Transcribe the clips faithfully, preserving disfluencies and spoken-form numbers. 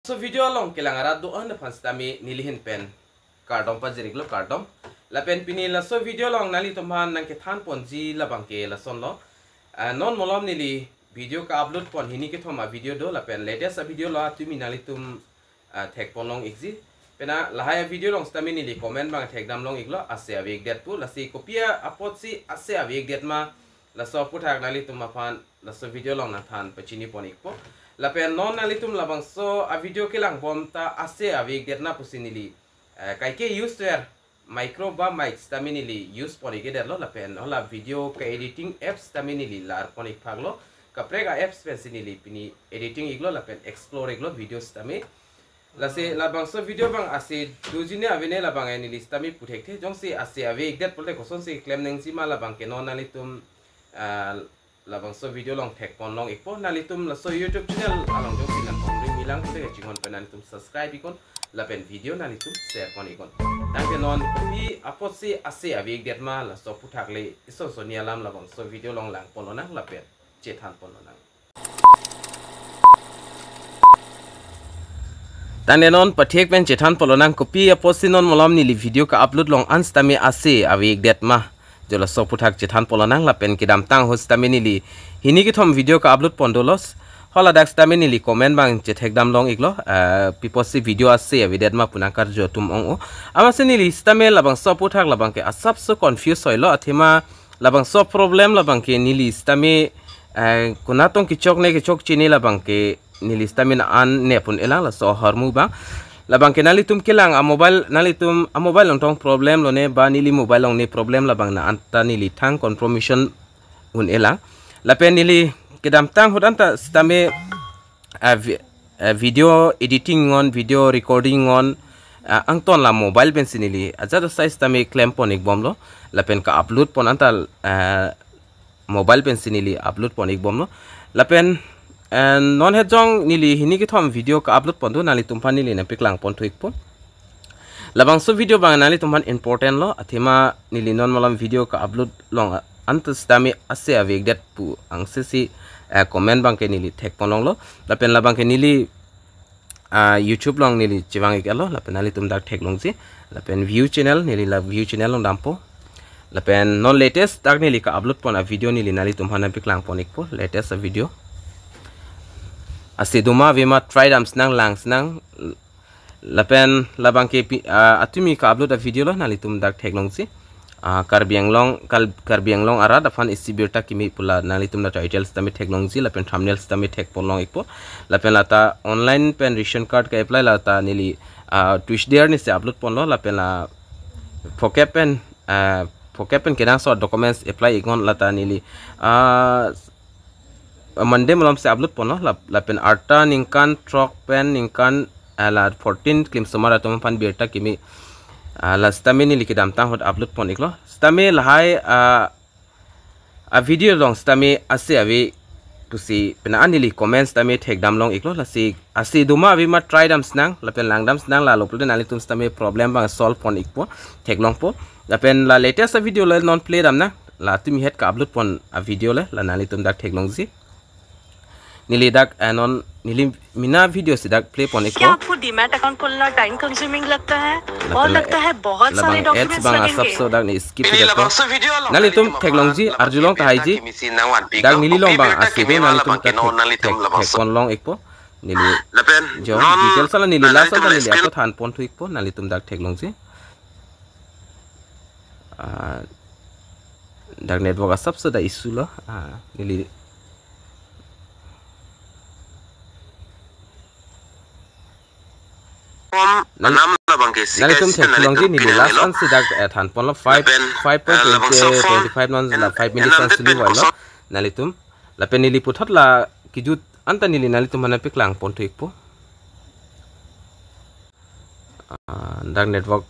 So video along kelang arat do-an aphan sitame nelihin pen kardom pajir-iklo, kardom. Lapen pini laso video along nanglitum aphan nangkethan ponji labangke lasonlo. Ah, non malom neli video ka-upload pon hini kethom a-video do lapen latest a-video lo, atumi nanglitum ah, thek ponlong-ikji. Pena lahai a-video along sitame neli comment abang thekdam long-iklo, ase ave-ikdet pu. Lasi kopi apotsi ase ave-ikdet ma, laso aphuthak nanglitum aphan laso video along nangthan pachini pon-ikpo. Lapen non nanglitum labangso a-video kelang bom ta ase ave-ikdet na pusi neli, eh, kaike use ver micro ba mic sitame neli use pon-ik-edetlo, lapen hala video ka-editing apps sitame neli lar pon-ik phaklo. Kaprek a-apps pensi neli pini editing-iklo lapen explore-iklo video sitame. Lasi labangso video abang ase doji ne ave ne labang neli sitame puthekthe, jongsi ase ave-ikdet pulote kosonsi klem nangji ma labangke non nanglitum, ah, labangso video along thek ponlong-ikpo. Nanglitum laso YouTube channel along jongsi nangpon ri milang pulote kachinghon pen nanglitum subscribe-iknon lapen video nanglitum share pon-iknon. Tangte non kopi apotsi ase ave-ikdet ma, laso aphuthak le ison soni alam labangso video along lang ponlonang lapen chethan ponlonang. Tangte non pathek pen chethan ponlonang, kopi apotsi non malom neli video ka-upload long an sitame ase ave-ikdet ma, jo laso aphuthak chethan ponlonang. Lapen kedamtang ahut sitame neli hini kethom video ka-upload pon dolos. Hala dak sitame neli comment abang chethekdam long-iklo, eh, pi apotsi video ase avedet ma pu nangkarju atum ong-o. Amatsi neli sitame labangso aphuthak labangke asapso confuse hoilo, athema labangso problem labangke neli sitame, eh, konatong kechok ne kechokche ne labangke neli sitame na-an ne pon-elang, laso ahormu abang. Labangke nanglitum kelang a-mobile, nanglitum a-mobile along tong problem lone ba neli mobile along ne problem labang na anta neli thang confirmation un-elang. Lapen neli kedamtang ahut anta sitame, ah, vi-, ah, video editing-iknon, video recording-iknon, ah, angton la mobile pensi neli ajat asai sitame klem pon-ikbomlo. Lapen ka-upload pon anta, ah, mobile pensi neli upload pon-ikbomlo. Lapen, eh, non het jong neli hini kethom video ka-upload pon do, nanglitum aphan neli nangpaklang ponthu-ikpo. Labangso video abang nanglitum aphan important lo, athema neli non malom video ka-upload long anta sitame ase ave-ikdet pu angsesi, eh, comment abangke neli thek ponlonglo. Lapen labangke neli ah, YouTube along neli chevang-iklo, lapen nanglitum dak theklongji. Lapen view channel, neli la view channel along dampo. Lapen non latest dak neli ka-upload pon a-video neli nanglitum aphan nangpaklang pon-ikpo, latest a-video. Ase doma ave ma try dam sinang, lang sinang. Lapen labangke pi-, ah, atumi ka-upload a-video lo, nanglitum dak theklongji. Ah, Karbi Anglong, Kal-, Karbi Anglong arat aphan isi birta kimi pu la nanglitum la title sitame theklongji, lapen thumbnail sitame thek ponlong-ikpo. Lapen lata online pen ration card ka-apply lata neli, ah, Tuesday arnisi upload ponlo, lapen la phokep pen, ah, phokep pen kenangsot documents apply-iknon lata neli, ah, Monday malomsi upload ponlo, lap-, lapen arta ningkan throk pen ningkan, ah, la fourteen klimsomar atum aphan birta kimi, ah, la sitame neli kedamtang ahut upload pon-iklo. Sitame lahai, ah, a-video along sitame ase ave pusi pena an neli comment sitame thekdam long-iklo, lasi ase doma ave ma try dam sinang, lapen lang dam sinang, lalo pulote nanglitum sitame problem abang solve pon-ikpo, theklongpo. Lapen la latest a-video le non play damnang, la tumi het ka-upload pon a-video le, la nanglitum dak theklongji. Neli dak, eh, non neli mena video si dak play pon-ikpo. क्या आपको demat account खोलना time consuming लगता है? और lapen la, लगता है बहुत सारे labang ads डॉक्यूमेंट्स bang लगेंगे। Asapso dak neli skip-ikpo. Nanglitum theklongji, arjulong tahaiji. Dak neli along abang ase do, nanglitum ta thek, thek ponlong-ikpo. Neli jo details ala neli last anta neli ako than ponthu-ikpo, nanglitum dak theklongji. Ah, dak network asapso da issue lo. Ah, neli. Nang-, nanglitum theklongji, neli last ansi dak, eh, than ponlo five, five point twenty, twenty-five non la five minutes an sulu vailo. Nanglitum. Lapen neli puthot la kejut anta neli nanglitum aphan nangpaklang ponthu-ikpo. Ah, dak network,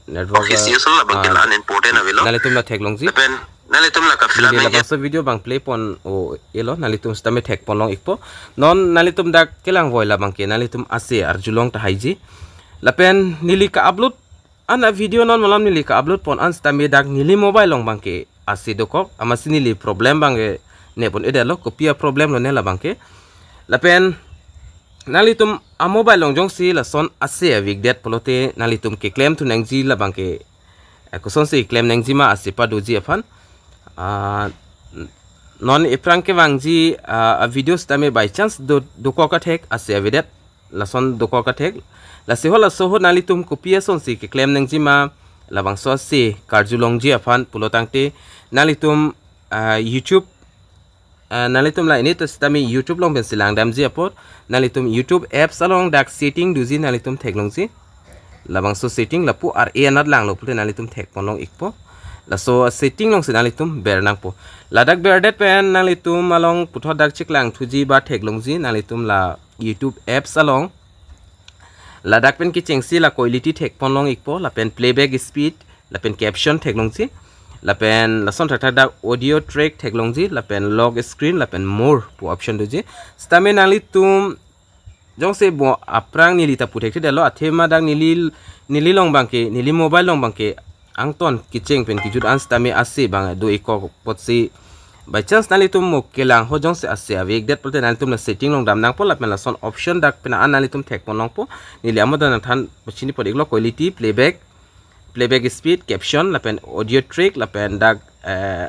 network, okay, ah, issue labang, ah, ke la unimportant avelo. Nanglitum la theklongji. Lapen nanglitum la ka-fill up neli nangji. Labangso video abang play pon-o-elo, nanglitum sitame thek ponlong-ikpo. Non nanglitum dak kelang voi labangke nanglitum ase arjulong tahaiji. Lapen neli ka-upload an a-video non malom neli ka-upload pon an sitame dak neli mobile along abangke ase dokok, amatsi neli problem abangke ne pon-edetlo, kopi a-problem lone labangke. Lapen nanglitum a mobile along jongsi lason ase avedet pulote nanglitum keklem thu nangji labang ke, eh, kosonsi klem nangji ma ase padoji aphan. Ah, non ephrang kevangji, ah, a video sitame by chance do, dokok athek ase avedet, lason dokok athek. Lasi ho laso ho nanglitum kopi asonsi keklem nangji ma labangso ase karjulongji aphan pulo tangte nanglitum, ah, YouTube, ah, nanglitum la ini ta sitame YouTube along pensi langdamji apot nanglitum YouTube apps along dak setting doji nanglitum theklongji. Labangso setting lapu ar e anat langlo pulote nanglitum thekponlong ikpo. Laso setting alongsi nanglitum ber nangpo. Ladak berdet pen nanglitum along puthot dak chiklang thuji ba theklongji nanglitum la YouTube apps along. Ladak pen kechengsi la quality thekponlong ikpo lapen playback speed lapen caption theklongji. Lapen lason thakthak dak audio track theklongji lapen lock screen lapen more pu option doji. Sitame nanglitum jongsi mo aphrang neli ta pu thekthedetlo athema dak neli, neli along abang ke, neli mobile along abang ke angton kecheng pen kejut an sitame ase abang do ikok apotsi by chance nanglitum mo kelang ho jongsi ase avedet pulote nanglitum la setting along dam nangpo lapen lason option dak pen an nanglitum thekponlongpo. Neli amo ta nangthan pachini pon iklo quality, playback, playback speed, caption lapen audio track lapen dak, eh,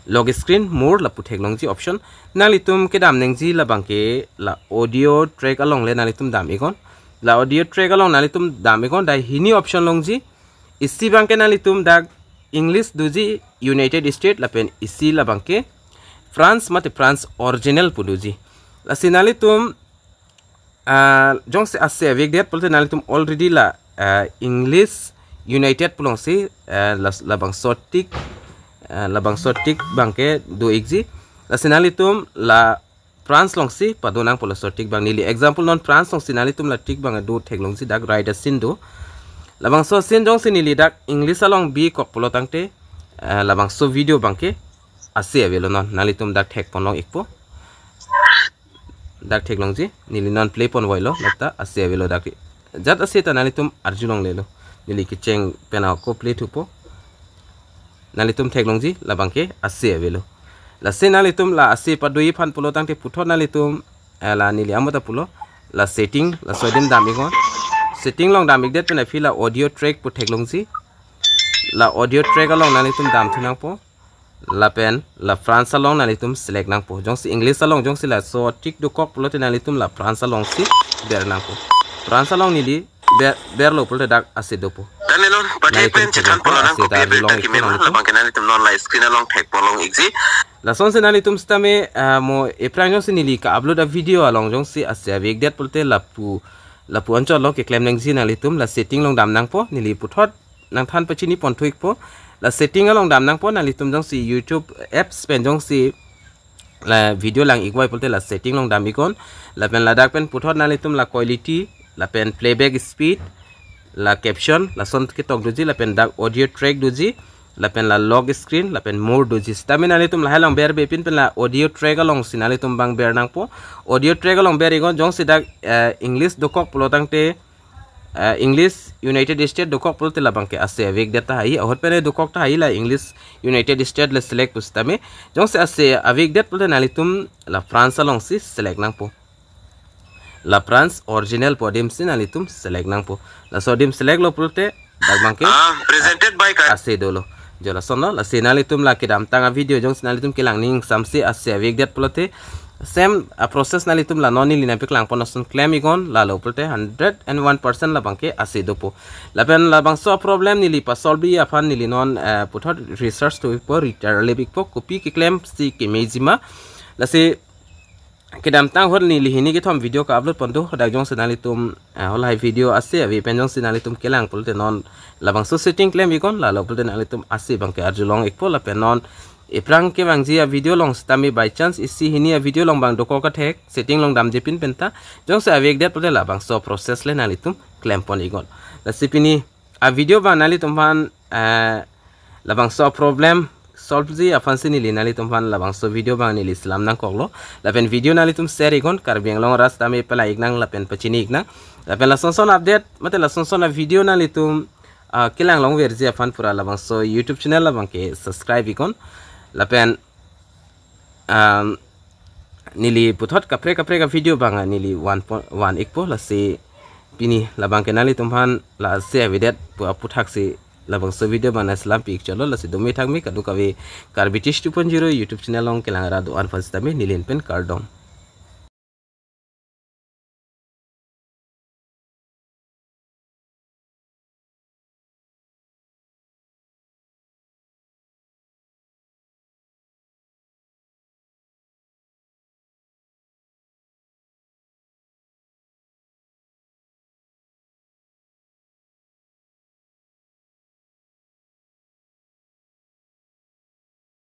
lock screen, more lapu theklongji option. Nanglitum kedam nangji labang ke la audio track along le nanglitum dam iknon. La audio track along nanglitum dam iknon, dak hini option longji. Isi abang ke nanglitum dak English doji United States lapen isi labang ke France mate France original pu doji. Lasi nanglitum, ah, jongsi ase avedet pulote nanglitum already la, ah, English United pu alongsi, ah, la, labangso tick, ah, labangso tick abang ke do ikji. Lasi nanglitum la France alongsi pado nangpo laso tick abang. Neli example non France alongsi nanglitum la tick abang do theklongji dak right asin do. Labangso asin jongsi neli dak English along bikok pulo tangte, ah, labangso video abang ke ase avelo non. Nanglitum dak thekponlong ikpo. Dak theklongji, neli non play ponvoilo, dak ta ase avelo dak. Jat ase ta nanglitum arjulonglelo. Neli kecheng pen ako play thupo. Nanglitum theklongji, labang ke ase avelo. Lasi nanglitum la ase padoji aphan pulo tangte puthot nanglitum, eh, la neli amo ta pulo. La setting, laso adim dam iknon. Setting along dam ikdet pen aphi la audio track pu theklongji. La audio track along nanglitum dam thu nangpo. Lapen la France along nanglitum select nangpo. Jongsi English along jongsi laso tick dokok pulote nanglitum la France alongsi ber nangpo. France along neli ber, berlo pulote dak ase dopo. Tane non, pathek nanglitum pen theklongpo, chekhan polo nang ase kopi ta ave arjulong ta ikpo kimema, nanglitum. Labang ke nanglitum non la screen along thekponlong ikji. Lasonsi nanglitum sitame, ah, mo ephrang jongsi neli ka-upload a video along jongsi ase avedet pulote lapu, lapu anchot lo keklem nangji nanglitum la setting along dam nangpo, neli puthot nangthan pachini pon thu ikpo. La setting along dam nangpo, nanglitum jongsi YouTube apps pen jongsi la video lang ikvoi pulote la setting along dam iknon. Lapen ladak pen puthot nanglitum la quality, lapen playback speed, la caption, lason ketok doji, lapen dak audio track doji, lapen la lock screen, lapen more doji. Sitame nanglitum lahai along berbe pin pen la audio track alongsi nanglitum abang ber nangpo. Audio track along ber iknon jongsi dak, eh, English dokok pulo tangte, eh, English United States dokok pulote labang ke ase avedet tahai, ahut pen dokok tahai la English United States le select pu sitame. Jongsi ase avedet pulote nanglitum la France alongsi select nangpo. La France original pu adimsi nanglitum select nangpo. Laso adim select lo pulote dak abang ke, ah, presented by Kar- ase dolo. Jo lasonlo, lasi nanglitum la kedamtang a video jongsi nanglitum kelang ning samsi ase avedet pulote same a process nanglitum la non neli nangpaklang pon ason klem iknon, lalo pulote hundred and one percent labang ke ase dopo. Lapen labangso problem neli pa-solve ji aphan neli non, eh, puthot research thupo, rita lip ikpo, kopi keklemsi kemeji ma. Lasi kedamtang ahut neli hini kethom video ka-upload pon do, hadak jongsi nanglitum, eh, halahai video ase ave pen jongsi nanglitum kelang pulote non labangso setting klem iknon, lalo pulote nanglitum ase abang ke arjulong ikpo. Lapen non ephrang kevangji a video along sitame by chance isi hini a video along abang dokok athek setting along damji pin penta jongsi avedet pulote labangso process le nanglitum klem pon iknon. Lasi pini a video abang nanglitum aphan, eh, labangso problem solve ji aphansi neli nanglitum aphan labangso video abang neli selam nangkoklo. Lapen video nanglitum share iknon, Karbi Anglong arat sitame pala iknang lapen pachini iknang. Lapen lasonson update mate lasonson a video nanglitum, ah, kelang longverji aphan pura labangso YouTube channel labang ke subscribe iknon. Lapen, um, neli puthot kaprek kaprek a video abang neli van po, van ikpo, lasi pini labang ke nanglitum aphan lasi avedet pu aputhaksi labangso video abang nangselam pi ikchotlo. Lasi dome thakme kadokave Karbi Tish two point zero YouTube channel along kelang ra do-an aphan sitame neli pen kardom.